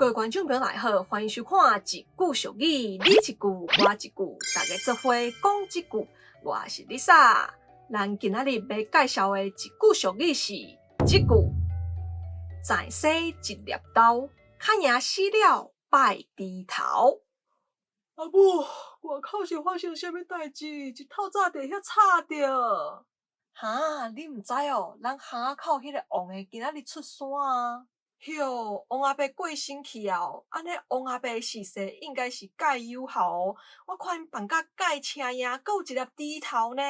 各位觀眾朋友大家好，歡迎收看《一句俗語》，你一句我一句，大家做伙講一句。我是 Lisa，咱今仔日欲介紹的一句俗語是這句：在生一粒豆，較贏死了拜豬頭。阿母，外口是發生啥物代誌？一透早就遐吵著。哈，你毋知哦？咱巷仔口彼个王的今仔日出山啊！喲，王阿伯過身去啊！按呢王阿伯逝世應該是蓋有孝哦。我看𪜶扮甲蓋青影，閣有一粒豬頭呢。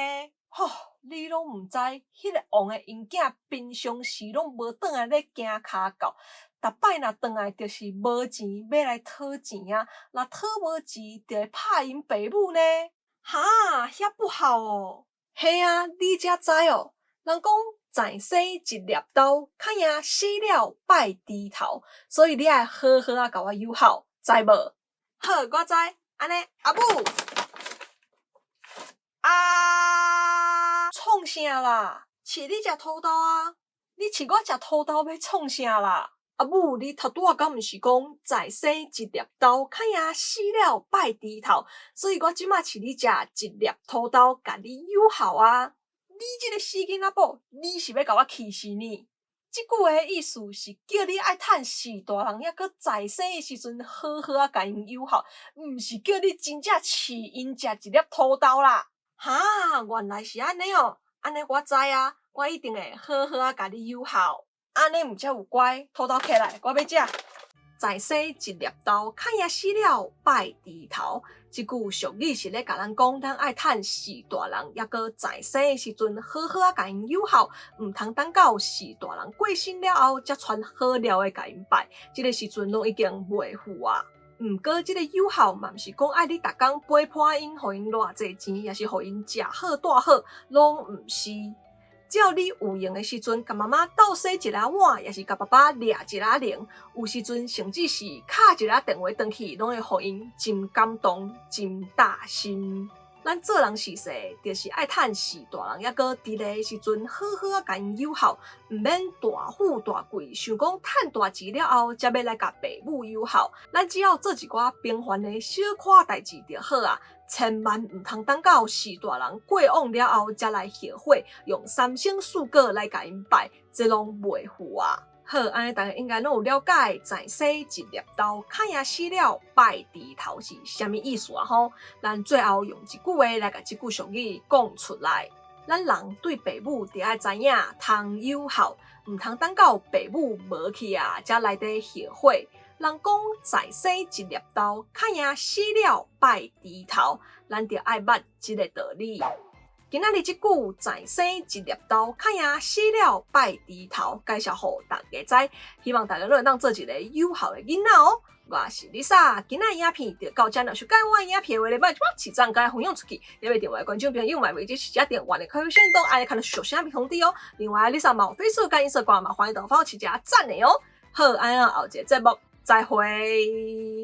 吼，你攏毋知，彼个王的𪜶囝平常時攏無轉來咧行跤到，逐擺若轉來就是無錢欲來討錢啊！若討無錢，就會拍𪜶爸母呢。哈，遐不孝哦！嘿啊，你才知哦。人講在生一粒豆，較贏死了拜豬頭，所以你愛好好仔共我友好，知無？好，我知。按呢，阿母，啊，創啥啦？飼你食土豆啊？你飼我食土豆欲創啥啦？阿母，你頭拄仔敢毋是講在生一粒豆，較贏死了拜豬頭，所以我這馬飼你食一粒土豆，共你友好啊！你這个死囡仔寶，你是欲共我氣死呢？這句話的意思是叫你愛趁序大人猶閣在生的時陣，好好仔共𪜶友好，毋是叫你真正飼𪜶食一粒土豆啦！哈，原來是按呢哦，按呢我知啊，我一定會好好仔共你友好。按呢毋才有乖，土豆揢來，我欲食。在生一粒豆，較贏死了拜豬頭。這句俗語是咧共咱講，咱愛趁序大人猶閣在生的時陣，好好仔共𪜶友好，毋通等到序大人過身了後，才傳好料的共𪜶拜。這个時陣攏已經袂赴啊。毋過，這个友好嘛毋是講愛你逐工陪伴𪜶，予𪜶偌濟錢，抑是予𪜶食好帶好，攏毋是。只要你有閒的時陣，共媽媽鬥洗一下碗，抑是共爸爸掠一下鈴，有時陣甚至是敲一下電話轉去，攏會予𪜶真感動、真貼心。咱做人事世，就是愛趁序大人猶閣佇咧的時陣，好好仔共𪜶友好，毋免大富大貴，想講趁大錢了後，才欲來共爸母友好。咱只要做一寡平凡的小可代誌就好啊。千萬毋通等到序大人過往了後，才來後悔，用三牲四果來共𪜶拜，這攏袂赴啊！好，按呢大家應該攏有了解，在生一粒豆，較贏死了拜豬頭是啥物意思啊？吼，咱最後用一句話來共這句俗語講出來。咱人對爸母著愛知影通友好，毋通等到爸母無去啊，才來佇後悔。人講在生一粒豆，較贏死了拜豬頭，咱著愛捌這个道理。今仔日這句在生一粒豆，較贏死了拜豬頭，介紹予大家知，希望大家攏會當做一个友好的囡仔哦。我是 Lisa，今仔影片就到這，若是喜歡我的影片的話，咧，幫起讚佮分享出去。也欲訂閱觀眾朋友嘛，袂記得訂閱的開啟動，按呢看到小聲通知哦。另外，Lisa 嘛有 Facebook 佮 Instagram 嘛，歡迎到幫我起一下讚的哦。好，按呢後一个節目再會。